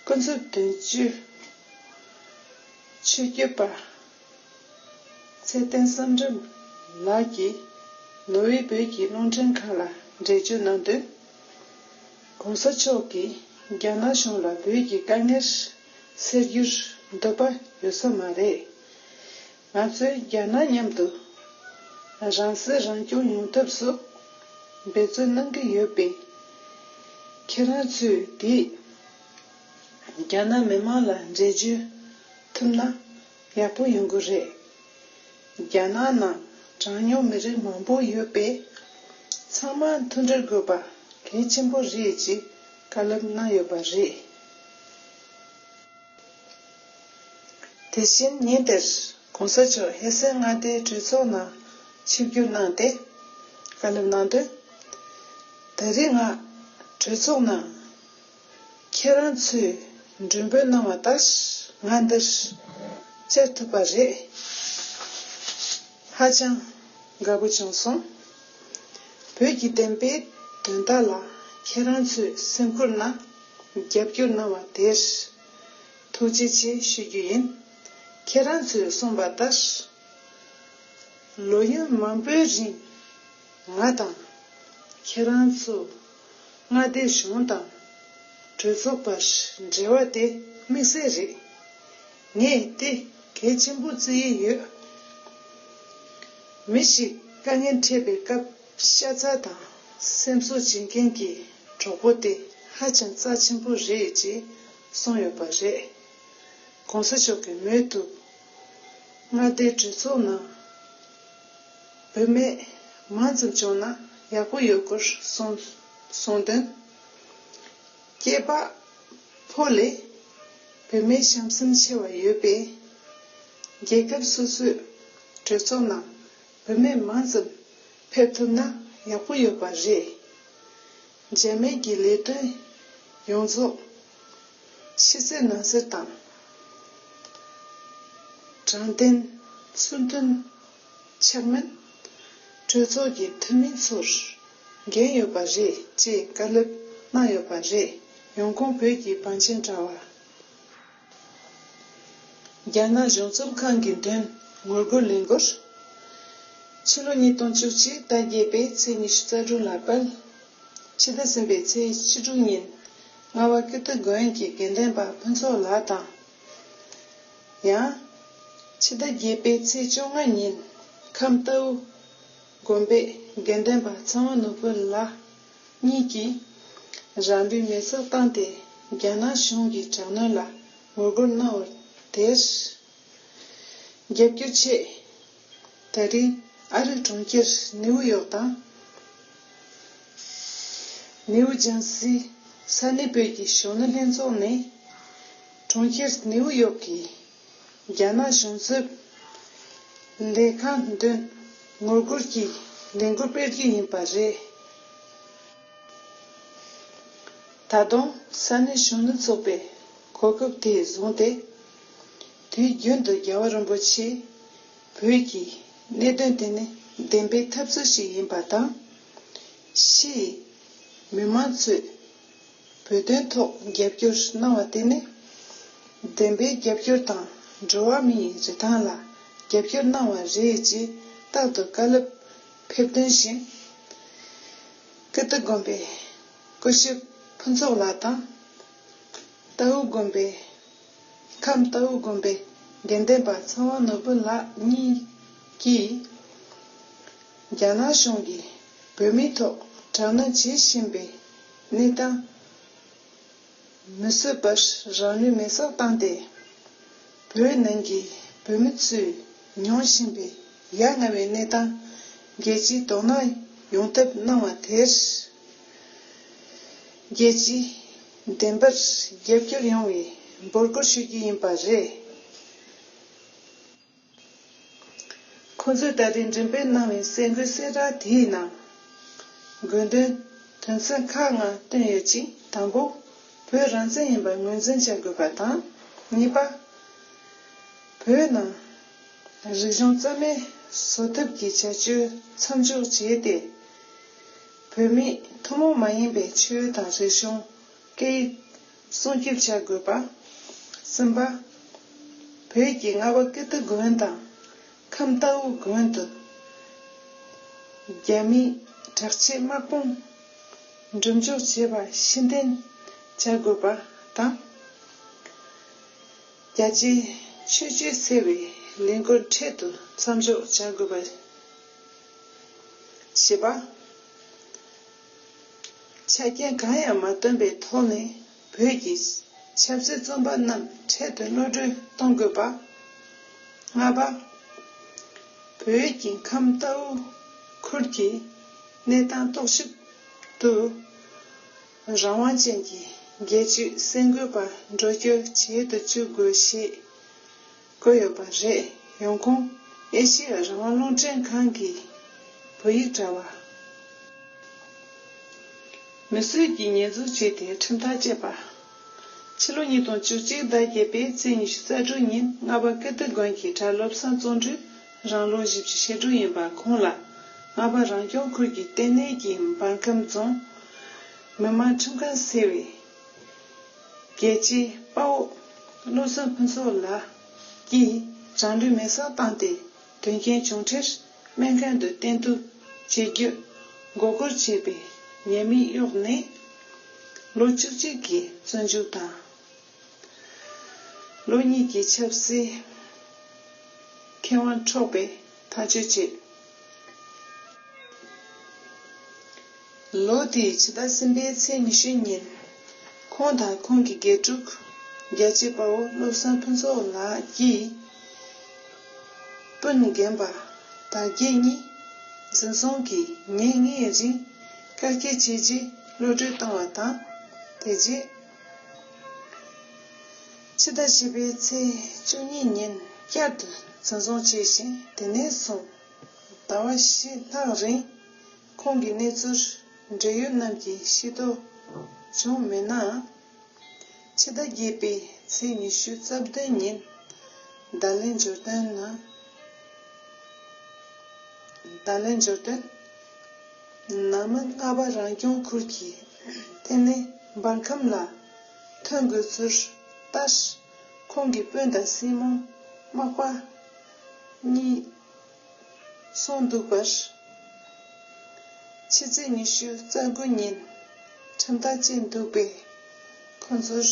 ཀུན་རྫོབ་དོན་གཅོད་ཆོས་བརྒྱུད་པ། ཚེ་བརྟན་བསམ་གྲུབ་ལགས་ཀྱིས་ནོར་ཝེ་བོད་ཀྱི་རླུང་འཕྲིན་ཁང་ལ་འགྲེལ་བརྗོད་གནང་དོན། གོང་ས་མཆོག་གིས་རྒྱ་ནག་གཞུང་ལ་བོད་ཀྱི་དཀའ་ངལ་སེལ་རྒྱུར་འདོད་པ་ཡོད་ས་མ་རེད། ང་ཚོས་རྒྱ་ནག་མཉམ་དུ་རང་སྲིད་རང་སྐྱོང་ཡོང་ཐབས་སུ་འབད་བརྩོན་གནང་གི་ཡོད་པས། ཁྱེད་རང་ཚོས་དེ་རྒྱ་ནག་མི་མང་ལ་འགྲེལ་བརྗོད་ཐུབ་ན་ཡག་པོ་ཡོང་གི་རེད། རྒྱ་ནག་ནང་གྲངས་ཉུང་མི་རིགས་མང་པོ་ཡོད་པས། ཚང་མ་མཐུན་སྒྲིལ་དགོས་པ་གལ་ཆེན་པོ་རེད་ཅེས་བཀའ་སློབ་གནང་ཡོད་པ་རེད། དེ་བཞིན་ཉིན་དེར་གོང་ས་མཆོག་ཧེ་སེན་མངའ་སྡེའི་གྲོས་ཚོགས་ནང་ཆིབས་བསྒྱུར་གནང་སྟེ་བཀའ་སློབ་གནང་དོན། ད་རེས་ང་གྲོས་ཚོགས་ནང་ཁྱེད་རང་ཚོས་མགྲོན་འབོད་གནང་བ་ལྟར་ང་འདིར་བཅར་ཐུབ་པ་རེད། ཧ་ཅང་དགའ་པོ་བྱུང་སོང་། བོད་ཀྱི་བདེན་པའི་དོན་དག་ལ་ཁྱེད་རང་ཚོས་སེམས་ཁུར་གནང་རྒྱབ་སྐྱོར་གནང་བ་དེར་ཐུགས་རྗེ་ཆེ་ཞུ་རྒྱུ་ཡིན། ཁྱེད་རང་ཚོས་གསུངས་པ་ལྟར། ལོ་ཡུན་མང་པོའི་རིང་ང་དང་ཁྱེད་རང་ཚོ་མངའ་སྡེ་གཞུང་དང་གྲོས་ཚོགས་བར་འབྲེལ་བ་དེ་དམིགས་བསལ་རེད། ངས་དེ་གལ་ཆེན་པོ་བརྩི་ཡི་ཡོད། མི་ཞིག་དཀའ་ངལ་འཕྲད་པའི་སྐབས་ཤ་ཚ་དང་ སེམས་གསོ་བྱེད་མཁན་གྱི་གྲོགས་པོ་དེ་ཧ་ཅང་རྩ་ཆེན་པོ་རེད་ཅེས་གསུངས་ཡོད་པ་རེད། ༸གོང་ས་མཆོག་གི་མོས་ཐུབ། མངའ་སྡེའི་གྲོས་ཚོགས་ནང་བུད་མེད་མང་ཙམ་བྱུང་ན་ཡག་པོ་ཡོད་སྐོར་གསུངས་གསུངས་དོན། སྐྱེས་པ་ཕོ་ལས་བུད་མེད་གཤམ་གསལ་ཆེ་བ་ཡོད་པས། རྒྱལ་ཁབ་སོ་སོའི་གྲོས་ཚོགས་ནང་བུད་མེད་མང་ཙམ་ཕེབས་ཐུབ་ན་ཡག་པོ་ཡོད་པ་རེད། འཇར་མན་གྱི་ལས་དོན་ཡོངས་རྫོགས་ཕྱི་གསལ་ནང་གསལ་དང་། དྲང་བདེན། ཚུལ་མཐུན། འཆར་མིན། གྲོས་ཚོགས་ཀྱི་འཐུས་མི་ཚོར་འགན་ཡོད་པ་རེད་ཅེས་བཀའ་སློབ་གནང་ཡོད་པ་རེད། ཡོང་ཁུངས་བོད་ཀྱི་བང་ཆེན་དྲ་བ། རྒྱ་ནག་གཞུང་ཚབ་ཁང་གི་མདུན་ངོ་རྒོལ་ལས་འགུལ། ཕྱི་ལོ་ཉིས་སྟོང་བཅུ་གཅིག་ཟླ་བརྒྱད་པའི་ཚེས་ཉི་ཤུ་རྩ་དྲུག་ལ་དཔལ། ཕྱི་ཟླ་གསུམ་པའི་ཚེས་བཅུ་དྲུག་ཉིན་རྔ་བ་ཀིརྟི་དགོན་གྱི་དགེ་འདུན་པ་ཕུན་ཚོགས་ལགས་དང་། ཡང་། ཕྱི་ཟླ་བརྒྱད་པའི་ཚེས་བཅོ་ལྔ་ཉིན་ཁམས་རྟའུ་དགོན་པའི་དགེ་འདུན་པ་ཚེ་དབང་ནོར་བུ་ལགས་གཉིས་ཀྱིས་རང་ལུས་མེར་སྲེག་བཏང་སྟེ་རྒྱ་ནག་གཞུང་གི་དྲག་གནོན་ལ་ངོ་རྒོལ་གནང་བར་དེར། རྒྱབ་སྐྱོར་ཆེད། ད་རེས་ཨ་རིའི་གྲོང་ཁྱེར་ནིའུ་ཡོག་དང་། ནིའུ་ཇར་སིའི་ས་གནས་བོད་ཀྱི་གཞོན་ནུ་ལྷན་ཚོགས་ནས། གྲོང་ཁྱེར་ནིའུ་ཡོག་གི་རྒྱ་ནག་གཞུང་ཚབ་ལས་ཁང་མདུན་ངོ་རྒོལ་གྱི་ལས་འགུལ་སྤེལ་རྒྱུ་ཡིན་པ་རེད། ད་དུང་ས་གནས་གཞོན་ནུ་ཚོགས་པས་གོ་སྐབས་དེ་བཟུང་སྟེ། དུས་རྒྱུན་དུ་རྒྱལ་བ་རིན་པོ་ཆེས་བོད་ཀྱི་གནད་དོན་དེ་ནི་བདེན་པའི་འཐབ་རྩོད་ཞིག་ཡིན་པ་དང་། ཕྱིའི་མི་མང་ཚོས་བོད་དོན་ཐོག་རྒྱབ་སྐྱོར་གནང་བ་དེ་ནི་བདེན་པའི་རྒྱབ་སྐྱོར་དང་འགྲོ་བ་མིའི་རིན་ཐང་ལ་རྒྱབ་སྐྱོར་གནང་བ་རེད་ཅེས་རྟག་ཏུ་བཀའ་སློབ་ཕེབས་དོན་བཞིན། ཀིརྟི་དགོན་པའི་སྐུ་ཞབས་ཕུན་ཚོགས་ལགས་དང་། རྟའུ་དགོན་པའི། ཁམས་རྟའུ་དགོན་པའི་དགེ་འདུན་པ་ཚེ་དབང་ནོར་བུ་ལགས་གཉིས་ཀྱིས། རྒྱ་ནག་གཞུང་གིས་བོད་མིའི་ཐོག་དྲག་གནོན་བྱེད་བཞིན་པའི་གནས་སྟངས་མི་བཟོད་པར་རང་ལུས་མེར་སྲེག་བཏང་སྟེ། བོད་ནང་གི་བོད་མི་ཚོས་མྱོང་བཞིན་པའི་ཡ་ང་བའི་གནས་སྟངས་རྒྱལ་སྤྱིའི་དོ་སྣང་ཡོང་ཐབས་གནང་བ་དེར། རྒྱལ་སྤྱིའི་བདེན་པར་རྒྱབ་སྐྱོར་ཡོང་བའི་འབོད་སྐུལ་ཞུ་རྒྱུ་ཡིན་པ་རེད། ཁོང་ཚོས་ད་རེས་འགྲེམས་སྤེལ་གནང་བའི་གསར་འགོད་གསལ་བསྒྲགས་དེའི་ནང་། དགོས་འདུན་དོན་ཚན་ཁག་ལྔ་བཏོན་ཡོད་ཅིང་། དང་པོ། བོད་རང་བཙན་ཡིན་པ་ངོས་འཛིན་བྱ་དགོས་པ་དང་། གཉིས་པ། བོད་ནང་རིག་གཞུང་རྩ་མེད་བཟོ་ཐབས་ཀྱི་བྱ་སྤྱོད་མཚམས་འཇོག་བྱས་ཏེ། བོད་མིའི་ཐུན་མོང་མ་ཡིན་པའི་ཆོས་དང་རིག་གཞུང་སྐད་ཡིག་སྲུང་སྐྱོབ་བྱ་དགོས་པ། གསུམ་པ། བོད་ཀྱི་རྔ་བ་ཀིརྟི་དགོན་དང་ཁམས་རྟའུ་དགོན་དུ་རྒྱ་མིའི་དྲག་ཆས་དམག་དཔུང་འགྲེམས་འཇོག་བྱས་པ་ཕྱིར་འཐེན་བྱ་དགོས་པ་དང་། རྒྱ་ཆེའི་ཆོས་བརྒྱུད་འཚེ་བའི་ལས་འགུལ་འཕྲལ་དུ་མཚམས་འཇོག་བྱ་དགོས་པ། བཞི་པ། ཆ་རྐྱེན་གང་ཡང་མ་བཏོན་པའི་ཐོག་ནས་བོད་ཀྱི་ཆབ་སྲིད་བཙོན་པ་རྣམས་འཕྲལ་དུ་གློད་གྲོལ་གཏོང་དགོས་པ། ལྔ་པ། བོད་ཀྱི་ཁམས་རྟའུ་ཁུལ་གྱི་གནས་སྟངས་རྟོག་ཞིབ་ཏུ་རང་དབང་ཅན་གྱི་རྒྱལ་སྤྱིའི་གསར་འགོད་པ་འགྲོ་སྐྱོད་བྱེད་དུ་བཅུག་དགོས་ཞེས་བཀོད་ཡོད་པ་རེད། ཡོང་ཁུངས། ཨེ་ཤེ་ཡ་རང་དབང་རླུང་འཕྲིན་ཁང་གི་བོད་ཡིག་དྲ་བ། མི་གསོད་ཀྱི་ཉེས་འཛུགས་བྱས་ཏེ་ཁྲིམས་ཐག་བཅད་པ། ཕྱི་ལོ་ཉིས་སྟོང་བཅུ་གཅིག་ཟླ་བརྒྱད་པའི་ཚེས་ཉི་ཤུ་རྩ་དྲུག་ཉིན་རྔ་བ་ཀིརྟི་དགོན་གྱི་གྲྭ་བློ་བཟང་བརྩོན་འགྲུས་རང་ལོ་བཞི་བཅུ་ཞེ་དྲུག་ཡིན་པ་ཁོང་ལ་རྔ་བ་རང་སྐྱོང་ཁུལ་གྱི་ལྟེ་གནས་ཀྱི་འབར་ཁམས་རྫོང་མི་དམངས་ཁྲིམས་ཁང་ཟེར་བའི་རྒྱལ་གཅེས་དཔའ་བོ་བློ་བཟང་ཕུན་ཚོགས་ལགས་ཀྱིས་རང་ལུས་མེར་སྲེག་བཏང་སྟེ། དོན་རྐྱེན་བྱུང་འཕྲལ་སྨན་ཁང་དུ་བསྟེན་གཏུག་བྱེད་རྒྱུ་འགོག་རྒོལ་བྱས་པའི་ཉེས་མིང་གཡོགས་ནས་ལོ་བཅུ་གཅིག་གི་བཙོན་འཇུག་དང་། ལོ་གཉིས་ཀྱི་ཆབ་སྲིད་ཁེ་དབང་འཕྲོག་པའི་ཐག་གཅོད་བྱས། ལོ་དེའི་ཕྱི་ཟླ་གསུམ་པའི་ཚེས་ཉི་ཤུ་ཉིན། ཁོང་དང་ཁོང་གི་དགེ་ཕྲུག་རྒྱལ་གཅེས་དཔའ་བོ་བློ་བཟང་ཕུན་ཚོགས་ལགས་ཀྱིས། སྤུན་རྒན་པ་དར་རྒྱས་གཉིས་འཛིན་བཟུང་གིས་ཉིན་ལྔའི་རིང་བཀག་སྐྱིལ་བྱས་རྗེས་གློད་གྲོལ་བཏང་བ་དང་། དེ་རྗེས་ཕྱི་ཟླ་བཞི་པའི་ཚེས་བཅུ་གཉིས་ཉིན་བསྐྱར་དུ་འཛིན་བཟུང་བྱས་ཤིང་། དེ་ནས་བཟུང་ཟླ་བ་བཞི་ལྷག་རིང་ཁོང་གི་གནས་ཚུལ་འབྲེལ་ཡོད་རྣམས་ཀྱིས་ཤེས་རྟོགས་བྱུང་མེད་ནའང་། ཕྱི་ཟླ་བརྒྱད་པའི་ཚེས་ཉི་ཤུ་རྩ་བདུན་ཉིན་བརྡ་ལན་འབྱོར་དོན་ནང་། བརྡ་ལན་འབྱོར་དོན། ནང་མི་རྔ་པ་རང་སྐྱོང་ཁུལ་གྱི་ལྟེ་གནས་འབར་ཁམས་ལ་ཐོན་དགོས་ཚུལ་ལྟར། ཁོང་གི་སྤུན་དང་སྲིང་མོ་མག་པ་གཉིས་སོང་འདུག་པར། ཕྱི་ཚེས་ཉི་ཤུ་རྩ་དགུ་ཉིན་ཁྲིམས་ཐག་བཅད་འདུག་པས། ཁོང་ཚོར་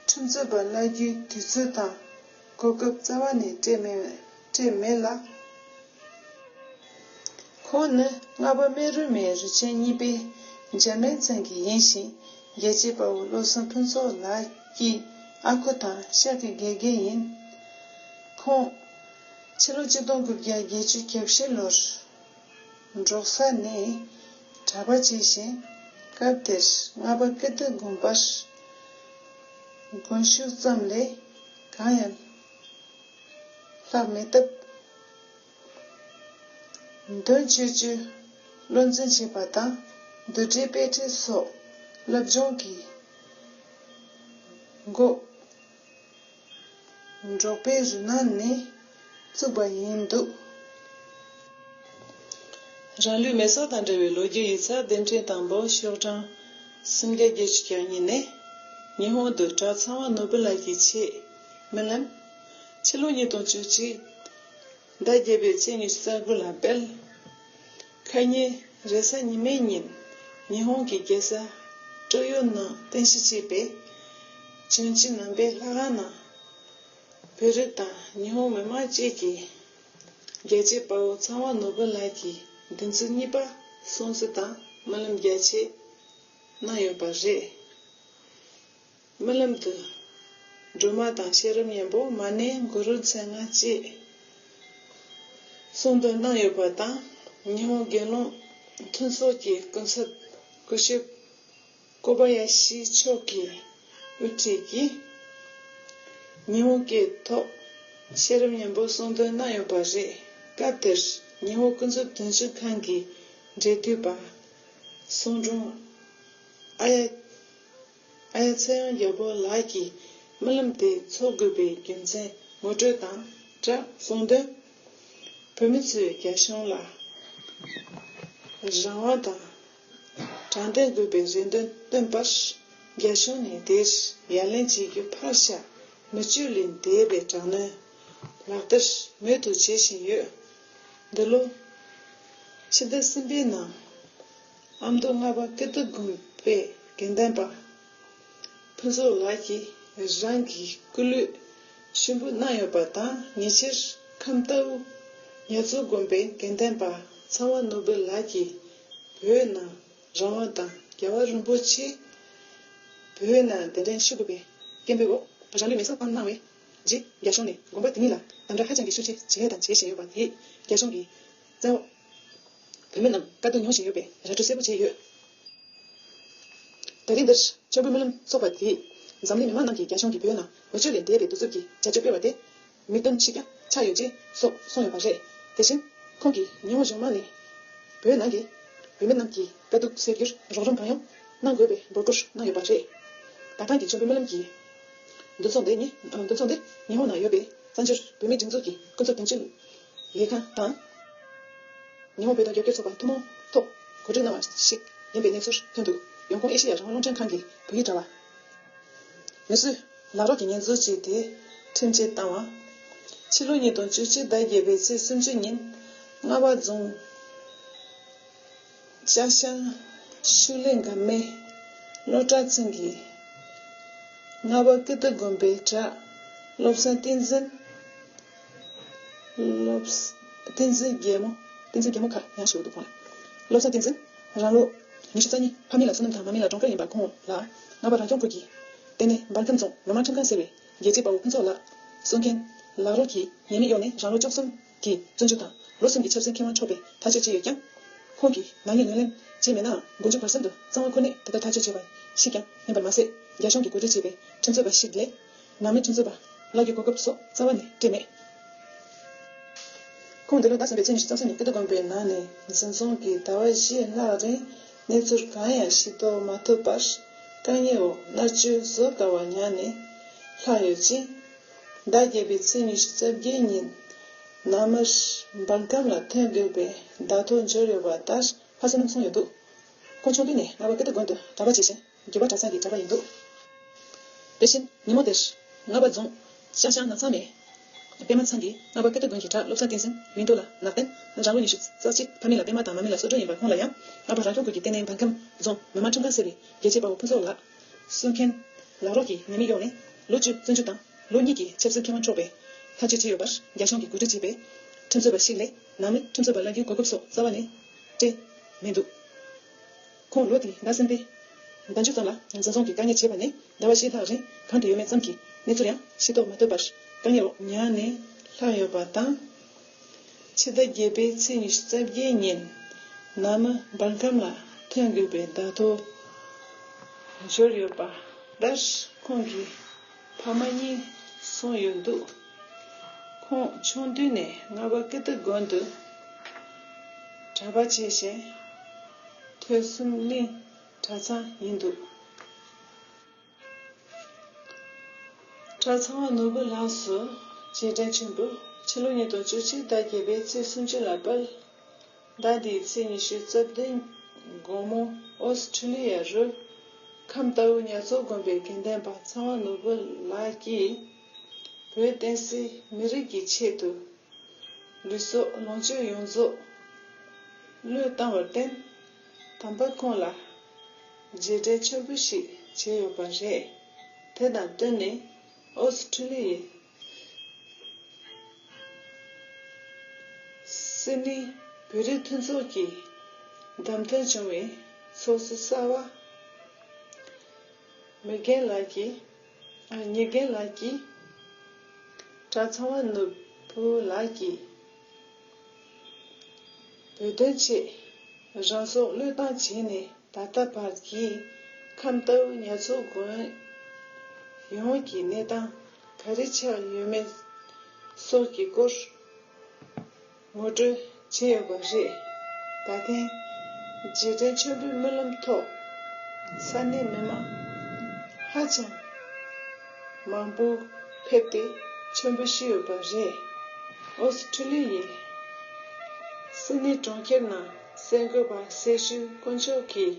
ཁྲིམས་རྩོད་པ་གླ་རྒྱུའི་དུས་ཚོད་དང་གོ་སྐབས་རྩ་བ་ནས་སྤྲད་མེད་སྤྲད་མེད་ལ། ཁོང་ནི་རྔ་པ་སྨན་རི་མའི་རུ་ཆེན་གཉིས་པའི་འཇར་མན་ཚང་གི་ཡིན་ཞིང་། རྒྱལ་གཅེས་དཔའ་བོ་བློ་བཟང་ཕུན་ཚོགས་ལགས་ཀྱི་ཨ་ཁུ་དང་ཤག་གི་དགེ་རྒན་ཡིན། ཁོང་ཕྱི་ལོ་ཆིག་སྟོང་དགུ་བརྒྱ་བརྒྱད་ཅུ་གྱ་བཞི་ལོར་འབྲོག་ས་ནས་གྲྭ་པ་བྱས་ཤིང་། སྐབས་དེར་རྔ་པ་ཀིརྟི་དགོན་པར་དགོན་ཞུགས་ཙམ་ལས་གང་ཡང་ལྷག་མེད་སྟབས། མདུན་ཆོས་སྤྱོད་བློ་འཛིན་བྱེད་པ་དང་། བསྡུས་གྲྭའི་དཔེ་ཁྲིད་སོགས་སློབ་སྦྱོང་གི་འགོ་འབྲོག་པའི་རུ་ནང་ནས་བཙུགས་པ་ཡིན་འདུག། རང་ལུས་མེ་སྲེག་དང་འབྲེལ་བའི་ལོ་རྒྱུས་ཡིག་ཚགས་ལྡེབ་འཕྲེང་དང་པོ་ཤོག་གྲངས་སུམ་བརྒྱ་བརྒྱད་ཅུ་གྱ་གཉིས་ནས། ཉི་ཧོང་དུ་གྲྭ་ཚངས་པ་ནོར་བུ་ལགས་ཀྱི་ཆེད་སྨོན་ལམ། ཕྱི་ལོ་ཉིས་སྟོང་བཅུ་གཅིག་ཟླ་བརྒྱད་པའི་ཚེས་ཉི་ཤུ་རྩ་དགུ་ལ་སྤེལ། ཁ་ཉིན་རེས་གཟའ་ཉི་མའི་ཉིན་ཉི་ཧོང་གི་རྒྱལ་ས་ཀྲོ་ཡོ་ནང་རྟེན་གཞི་བྱས་པའི་ཇོན་ཅི་ནང་པའི་ལྷ་ཁང་ནང་། བོད་རིགས་དང་ཉི་ཧོང་མི་མང་བཅས་ཀྱིས་རྒྱལ་གཅེས་དཔའ་བོ་ཚངས་པ་ནོར་བུ་ལགས་ཀྱི་བདུན་ཚིགས་གཉིས་པ་སྲུང་བརྩི་དང་སྨོན་ལམ་རྒྱ་ཆེ་གནང་ཡོད་པ་རེད། སྨོན་ལམ་དུ་སྒྲོལ་མ་དང་ཤེས་རབ་སྙིང་པོ། མ་ཎི་གུ་རུ་མཚན་ལྔ་བཅས་གསུང་འདོན་གནང་ཡོད་པ་དང་། ཉི་ཧོང་དགེ་སློང་མཐུན་ཚོགས་ཀྱི་སྐུ་ཚབ་སྐུ་ཞབས་ཀོ་བ་ཡ་ཤི་མཆོག་གིས་དབུ་ཁྲིད་ཀྱིས་ཉི་ཧོང་སྐད་ཐོག་ཤེས་རབ་སྙིང་པོ་གསུང་འདོན་གནང་ཡོད་པ་རེད། སྐབས་དེར་ཉི་ཧོང་ཀུན་རྫོབ་དོན་གཅོད་ཁང་གི་འབྲེལ་མཐུད་པ་གསུང་སྒྲུང་ཨ་ཡ་ཨ་ཡ་ཚེ་དབང་རྒྱལ་པོ་ལགས་ཀྱིས་སྨོན་ལམ་དེ་འཚོགས་དགོས་པའི་རྒྱུ་མཚན་ངོ་སྤྲོད་དང་སྦྲགས་གསུང་དོན། བོད་མི་ཚོས་རྒྱ་གཞུང་ལ་རང་དབང་དང་དྲང་བདེན་དགོས་པའི་རེ་འདུན་བཏོན་པར། རྒྱ་གཞུང་ནས་དེར་ཡ་ལན་བྱེད་རྒྱུ་ཕར་བཞག་མི་སྤྱོད་ལས་འདས་པའི་དྲག་གནོན་ལག་བསྟར་མུ་མཐུད་བྱེད་བཞིན་ཡོད། འདི་ལོ་ཕྱི་ཟླ་གསུམ་པའི་ནང་ཨ་མདོ་རྔ་པ་ཀིརྟི་དགོན་པའི་དགེ་འདུན་པ་ཕུན་ཚོགས་ལགས་ཀྱིས་རང་གི་སྐུ་ལུས་ཞུགས་འབུལ་གནང་ཡོད་པ་དང་། ཉེ་ཆར་ཁམས་རྟའུ་རྒྱ་མཚོ་དགོན་པའི་དགེ་འདུན་པ་ཚངས་པ་ནོར་བུ་ལགས་ཀྱིས་བོད་ནང་རང་དབང་དང་རྒྱལ་བ་རིན་པོ་ཆེ་བོད་ནང་གདན་འདྲེན་ཞུ་དགོས་པའི་སྐད་འབོད་འོག་རང་ལུས་མེ་སྲེག་བཏང་གནང་བའི་རྗེས། རྒྱ་གཞུང་ནས་དགོན་པ་དེ་གཉིས་ལ་དམ་དྲག་ཧ་ཅང་གི་ཤུགས་ཆེ་བྱས་དང་བྱེད་བཞིན་ཡོད་པ་དེས་རྒྱ་གཞུང་གིས་བཙན་འོག་བོད་མི་རྣམས་དཀའ་སྡུག་མྱོང་བཞིན་ཡོད་པའི་ར་སྤྲོད་གསལ་པོ་བྱས་ཡོད། ད་རིང་འདིར་མཆོད་འབུལ་སྨོན་ལམ་ཚོགས་པ་དེས་འཛམ་གླིང་མི་མང་རྣམས་ཀྱིས་རྒྱ་གཞུང་གིས་བོད་ནང་འོས་ཆོས་ལས་འདས་པའི་གདུག་རྩུབ་ཀྱི་བྱ་སྤྱོད་སྤེལ་བ་དེ་མིག་སྟོན་ཆིག་རྐྱང་ཆགས་ཡོད་ཅེས་སོགས་གསུངས་ཡོད་པ་རེད། དེ་བཞིན་ཁོང་གིས་ཉི་ཧོང་གཞུང་མང་ནས་བོད་ནང་གི་བོད་མི་རྣམས་ཀྱི་དཀའ་སྡུག་སེལ་རྒྱུར་རོགས་རམ་གང་ཡོང་གནང་དགོས་པའི་འབོད་སྐུལ་གནང་ཡོད་པ་རེད། ད་ཐེངས་ཀྱི་མཆོད་འབུལ་སྨོན་ལམ་གྱི་འདུ་ཚོགས་འདི་ཉི་འདུ་ཚོགས་འདི་ཉི་ཧོང་ནང་ཡོད་པའི་བཙན་བྱོལ་བོད་མིའི་སྒྲིག་འཛུགས་ཀྱི་སྐུ་ཚབ་དོན་གཅོད་ལས་ཁང་དང་། ཉི་ཧོང་བོད་དོན་རྒྱབ་སྐྱོར་ཚོགས་པ་ཐུན་མོང་ཐོག་གོ་སྒྲིག་གནང་བ་ཞིག་ཡིན་པའི་གནས་ཚུལ་ཐོན་འདུག། ཡོང་ཁུངས་ཨེ་ཤེ་ཡ་རང་དབང་རླུང་འཕྲིན་ཁང་གི་བོད་ཡིག་དྲ་བ། མི་གསོད་ལག་རོགས་ཀྱི་ཉེས་འཛུགས་བྱས་ཏེ་ཁྲིམས་ཆད་བཏང་བ། ཕྱི་ལོ་ཉིས་སྟོང་བཅུ་གཅིག་ཟླ་བརྒྱད་པའི་ཚེས་སུམ་ཅུ་ཉིན་རྔ་བ་རྫོང་ཅ་ཤང་ཤུག་ལེ་འགབ་མའི་སློབ་གྲྭ་ཚང་གི་རྔ་བ་ཀིརྟི་དགོན་པའི་གྲྭ་བློ་བཟང་བསྟན་འཛིན། བློ་བཟང་བསྟན་འཛིན་རྒྱལ་མོ། བསྟན་འཛིན་རྒྱལ་མོ་ཁ་ཡང་ཞུ་འདུག་ཁོང་ལ། བློ་བཟང་བསྟན་འཛིན་རང་ལོ་ ཉི་ཤུ་རྩ་གཉིས་ཕ་མེས་ལ་བསོད་ནམས་དང་མ་མེས་ལ་གྲོང་ཁྱེར་ཡིན་པ་ཁོང་ལ། རྔ་པ་རང་སྐྱོང་ཁུལ་གྱི་ལྟེ་གནས་འབར་ཁམས་རྫོང་མི་དམངས་ཁྲིམས་ཁང་ཟེར་བའི་རྒྱལ་གཅེས་དཔའ་བོ་ཕུན་ཚོགས་ལགས་གསུང་མཁན་ལག་རོགས་ཀྱི་ཉེས་དམིགས་གཡོག་ནས་རང་ལོ་བཅུ་གསུམ་གྱི་བཙོན་འཇུག་དང་ལོ་གསུམ་གྱི་ཆབ་སྲིད་ཁེ་དབང་འཕྲོག་པའི་ཐག་གཅོད་བྱས་ཡོད་ཀྱང་། ཁོང་གིས་ནག་ཉེས་ངོས་ལེན་བྱས་མེད་ནའང་། མགོ་མཇུག་བར་གསུམ་དུ་གཙང་བོ་ཁོ་ནས་ད་ལྟ་ཐག་གཅོད་བྱས་པ་ཞིག་ཀྱང་ཡིན་པར་མ་ཟད། རྒྱ་གཞུང་གིས་གོ་སྒྲིག་བྱས་པའི་ཁྲིམས་རྩོད་པ་ཞིག་ལས། ནང་མི་ཁྲིམས་རྩོད་པ་གླ་རྒྱུ་གོ་སྐབས་སོགས་རྩ་བ་ནས་སྤྲད་མེད། ཁོང་འདི་ལོ་ཟླ་གསུམ་པའི་ཚེས་ཉི་ཤུ་རྩ་གསུམ་ཉིན་ཀིརྟི་དགོན་པའི་ནང་ནས་འཛིན་བཟུང་གིས་ཟླ་བ་བཞིའི་ལྷག་རིང་གནས་ཚུལ་གང་ཡང་ཤེས་རྟོགས་མ་ཐུབ་པར། དཀའ་ངལ་འོག་མནར་གཅོད་བཟོད་དཀའ་བ་མྱངས་ནས་ལྷག་ཡོད་ཅིང་། ཟླ་བརྒྱད་པའི་ཚེས་ཉི་ཤུ་རྩ་བརྒྱད་ཉིན་ནང་མི་འབར་ཁམས་ལ་ཐོན་དགོས་པའི་བརྡ་ཐོ་འབྱོར་ཡོད་པ་ལྟར་ཕ་བསོད་ནམས་གསུངས་ཡོད་འདུག་ཁོང་ཆུང་དུས་ནས་རྔ་པ་ཀིརྟི་དགོན་དུ་གྲྭ་པ་བྱས་ཤིང་། རྒྱུད་པ་གྲྭ་ཚང་གི་གྲྭ་པ་ཡིན་འདུག་དེ་བཞིན་ཉིན་མོ་དེར་རྔ་པ་རྫོང་ཤང་ཤང་ནགས་ཚང་མའི་པད་མ་ཚང་གིས་རྔ་པ་ཀིརྟི་དགོན་གྱི་གྲྭ་སློབ་གྲྭ་བསྟན་འཛིན་ཡོན་ཏུ་ལ་ནག་པན། རང་ལོ་ཉི་ཤུ་རྩ་གཅིག་ཕ་མེས་ལ་པད་མ་དང་མ་མེས་ལ་བསོད་སྒྲོན་ཡིན་པ་ཁོང་ལ་ཡང་རྔ་པ་རང་སྐྱོང་ཁུལ་གྱི་ལྟེ་གནས་འབར་ཁམས་རྫོང་མི་དམངས་ཁྲིམས་ཁང་ཟེར་བའི་རྒྱལ་གཅེས་དཔའ་བོ་ཕུན་ཚོགས་ལགས་གསུང་མཁན་ལག་རོགས་ཀྱི་ཉེས་དམིགས་གཡོག་ནས་ལོ་བཅུ་བཙོན་འཇུག་དང་ལོ་གཉིས་ཀྱི་ཆབ་སྲིད་ཁེ་དབང་འཕྲོག་པའི་ཐག་གཅོད་བྱས་ཡོད་པར། རྒྱ་གཞུང་གིས་གོ་སྒྲིག་བྱས་པའི་ཁྲིམས་རྩོད་པ་ཞིག་ལས་ནང་མི་ཁྲིམས་རྩོད་པ་གླ་རྒྱུའི་གོ་སྐབས་སོགས་རྩ་བ་ནས་སྤྲད་མི་འདུག་ཁོང་ལོ་དེའི་ཟླ་གསུམ་པའི་ཟླ་མཇུག་ཙམ་ལ་འཛིན་བཟུང་གིས་བཀག་ཉར་བྱས་པ་ནས་ཟླ་བ་བཞི་ལྷག་རིང་གང་དུ་ཡོད་མེད་ཙམ་གྱི་གནས་ཚུལ་ཡང་ཤེས་རྟོགས་མ་ཐུབ་པར་དཀའ་ངལ་འོག་མྱངས་ནས་ལྷག་ཡོད་པ་དང་། ཕྱི་ཟླ་བརྒྱད་པའི་ཚེས་ཉི་ཤུ་རྩ་བརྒྱད་ཉིན་ནང་མི་འབར་ཁམས་ལ་ཐོན་དགོས་པའི་བརྡ་ཐོ་འབྱོར་ཡོད་པ་ལྟར་ཁོང་གི་ཕ་མ་གཉིས་གསུངས་ཡོད་འདུག་ཁོང་ཆུང་དུས་ནས་རྔ་པ་ཀིརྟི་དགོན་དུ་གྲྭ་པ་བྱས་ཤིང་། ཐོས་བསམ་གླིང་གྲྭ་ཚང་ཡིན་འདུག་གྲྭ་ཚང་བ་ནོར་བུ་ལགས་སུ་རྗེས་དྲན་ཆེན་པོ་ཕྱི་ལོ་ཉིས་སྟོང་བཅུ་གཅིག་ཟླ་བརྒྱད་པའི་ཚེས་སུམ་ཅུ་ལ་དཔལ། ཟླ་འདིའི་ཚེས་ཉི་ཤུ་རྩ་བདུན་དགོང་མོ་ཨོ་སི་ཁྲུ་ལི་ཡ་རུ་ཁམས་རྟའུ་ཉ་ཚོ་དགོན་པའི་དགེ་ལྡན་པ་ཚང་བ་ནོར་བུ་ལགས་ཀྱིས་བོད་བསྟན་སྲིད་མི་རིགས་ཀྱི་ཆེད་དུ་ལུས་སྲོག་ལོངས་སྤྱོད་ཡོངས་རྫོགས་བློས་བཏང་བར་བརྟེན། དམ་པ་ཁོང་ལ་རྗེས་དྲན་ཆེན་པོ་ཞིག་བྱས་ཡོད་པ་རེད། དེ་དང་བསྟུན་ནས་ཨོ་སི་ཁྲུ་ལི་ཡའི་སིད་ནི་བོད་རིགས་མཐུན་ཚོགས་ཀྱི་བདམས་ཐོན་བྱུང་བའི་ཚོགས་གཙོ་གསར་བ་མི་རྒན་ལགས་ཀྱིས། ཨ། ཉི་རྒན་ལགས་ཀྱིས། གྲྭ་ཚང་བ་ནོར་བུ་ལགས་ཀྱིས་བོད་དོན་ཆེད་རང་སྲོག་བློས་བཏང་བྱས་ནས་ད་ལྟ་བར་གྱི་ཁམས་རྟའུ་ཉ་ཚོ་དགོན་ཡོངས་ཀྱི་གནས་སྟངས་ག་རེ་ཆགས་ཡོད་མེད་སོགས་ཀྱི་སྐོར་ངོ་སྤྲོད་བྱས་ཡོད་པ་རེད། ད་ཐེངས་རྗེས་དྲན་ཆེན་པོའི་སྨོན་ལམ་ཐོག་ས་གནས་མི་མང་ཧ་ཅང་མང་པོ་ཕེབས་ཏེ་མཆོད་འབུལ་ཞུས་ཡོད་པ་རེད། ཨོ་སི་ཁྲུ་ལི་ཡའི་སིད་ནི་གྲོང་ཁྱེར་ནང་གསར་འགོད་པ་སེར་ཤུལ་དཀོན་མཆོག་གིས་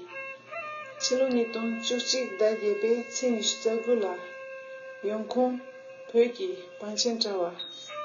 ཕྱི་ལོ་ཉིས་སྟོང་བཅུ་གཅིག་ཟླ་བརྒྱད་པའི་ཚེས་ཉི་ཤུ་རྩ་དགུ་ལ་ཡོང་ཁུངས་བོད་ཀྱི་བང་ཆེན་དྲ་བ།